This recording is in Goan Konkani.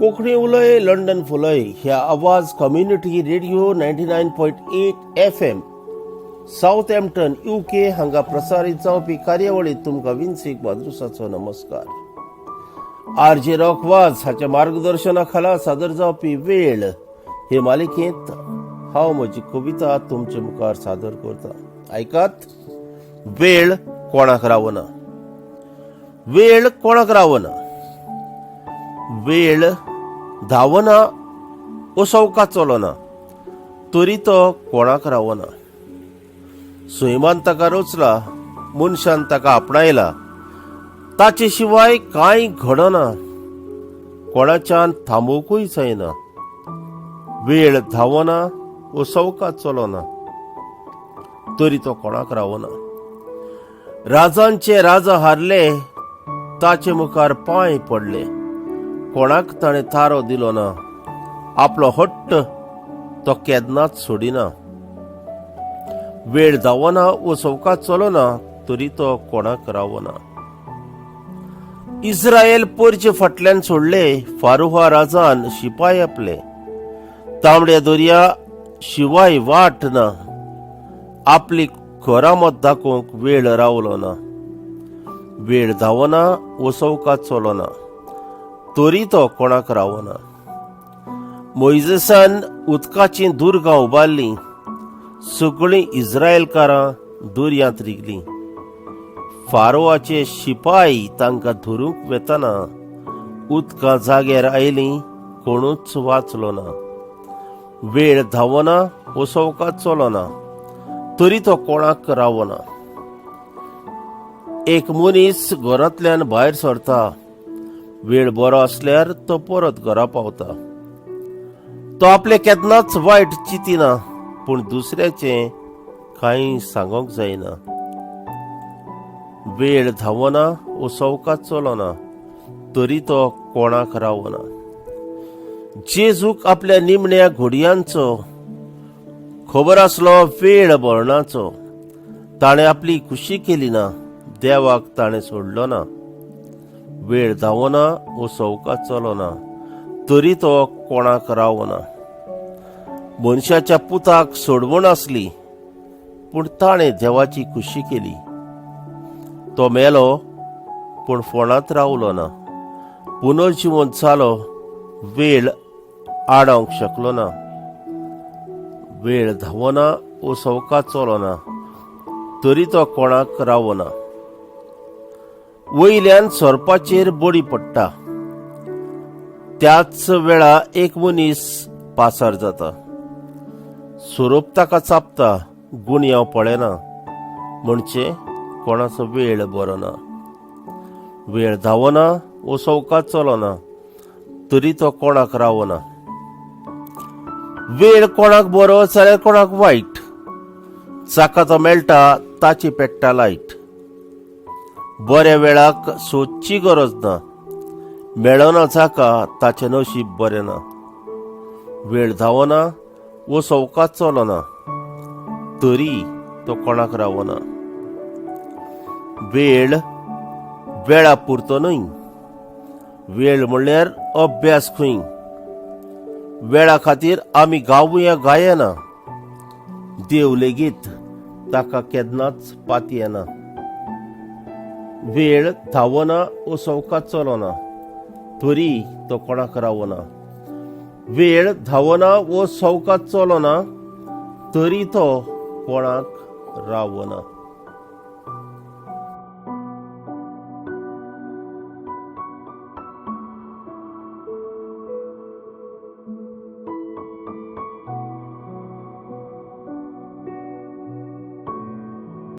कोंकणी उलय लंडन फुलय ह्या आवाज community radio 99.8 FM Southampton UK हांगा प्रसारीत जावपी कार्यावळीत तुमकां विन्सी क्वाद्रुसाचो नमस्कार. आर जे रॉक वाज हाच्या मार्गदर्शना खाला सादर जावपी वेळ हे मालिकेंत हांव म्हजी कविता तुमचे मुखार सादर करता. आयकात. वेळ कोणाक रावना, वेळ कोणाक रावना, वेळ धांवना ओ सवका चलना, तरी तो कोणाक रावना. सैमान ताका रचला, मनशान ताका आपणायला, ताचे शिवाय कांय घडना, कोणाच्यान थांबोवकूय जायना. वेळ धांवना ओ सवका चलना, तरी तो कोणाक रावना. राजांचे राजा हारले, ताचे मुखार पांय पडले, कोणाक ताणें थारो दिलो ना, आपलो हट्ट तो केन्नाच सोडिना. वेळ धांवना वो सवका चलना, तरी तो कोणाक रावना. इस्रायल परचे फाटल्यान सोडले फारुहा राजान शिपाय आपले, तांबड्या दर्या शिवाय वाट ना, आपली करामत दाखोवंक वेळ रावलो ना. वेळ धांवना वो सवका चलना, तरी तो कोणाक रावना. मोयजेसान उदकाचीं दुर्गां उबारलीं, सगळीं इस्रायलकारां दर्यांत रिगलीं. फारोवाचे शिपाय तांकां धरूंक वेतना उदकां जाग्यार आयलीं, कोणूच वाचलो ना. वेळ धांवना वो सवका चलना, तरी तो कोणाक रावना. एक मनीस घरांतल्यान भायर सरता, वेळ बरो आसल्यार तो परत घरा पावता. तो आपले केन्नाच वायट चिंतिना, पूण दुसऱ्याचें कांय सांगोंक जायना. वेळ धांवना वो सवका चलना, तरी तो कोणाक रावना. जेजूक आपल्या निमण्या घोडयांचो खबर आसलो वेळ मरणाचो. ताणें आपली खुशी केली ना, देवाक ताणें सोडलो ना. वेळ धांवना वो सवका चलना, तरी तो कोणाक रावना. मनशाच्या पुताक सोडवण आसली, पूण ताणें देवाची खुशी केली. तो मेलो, पूण फोणांत रावलो ना. पुनर्जिवंत जालो, वेळ आडावंक शकलो ना. वेळ धांवना वो सवका चलना, तरी तो कोणाक रावना. वयल्यान सोरपाचेर बडी पडटा, त्याच वेळा एक मनीस पासार जाता. सोरोप ताका चाबता, गुणयांव पळयना, म्हणचे कोणाचो वेळ बरो ना. वेळ धांवना वो सवका चलना, तरी तो कोणाक रावना. वेळ कोणाक बरो जाल्यार कोणाक वायट, जाका तो मेळटा ताची पेट्टा लायट. बऱ्या वेळाक सोदची गरज ना, मेळना जाका ताचें नशीब बरें ना. वेळ धांवना वो सवका चलना, तरी तो कोणाक रावना. वेळ वेळा पुरतो न्हय, वेळ म्हणल्यार अभ्यास खंय. वेळा खातीर आमी गावया गायना, देव लेगीत ताका केन्नाच पातयेना. वेळ धांवना वो सवका चलना, तरी तो कोणाक रावना. वेळ धांवना वो सवका चलना, तरी तो कोणाक रावना.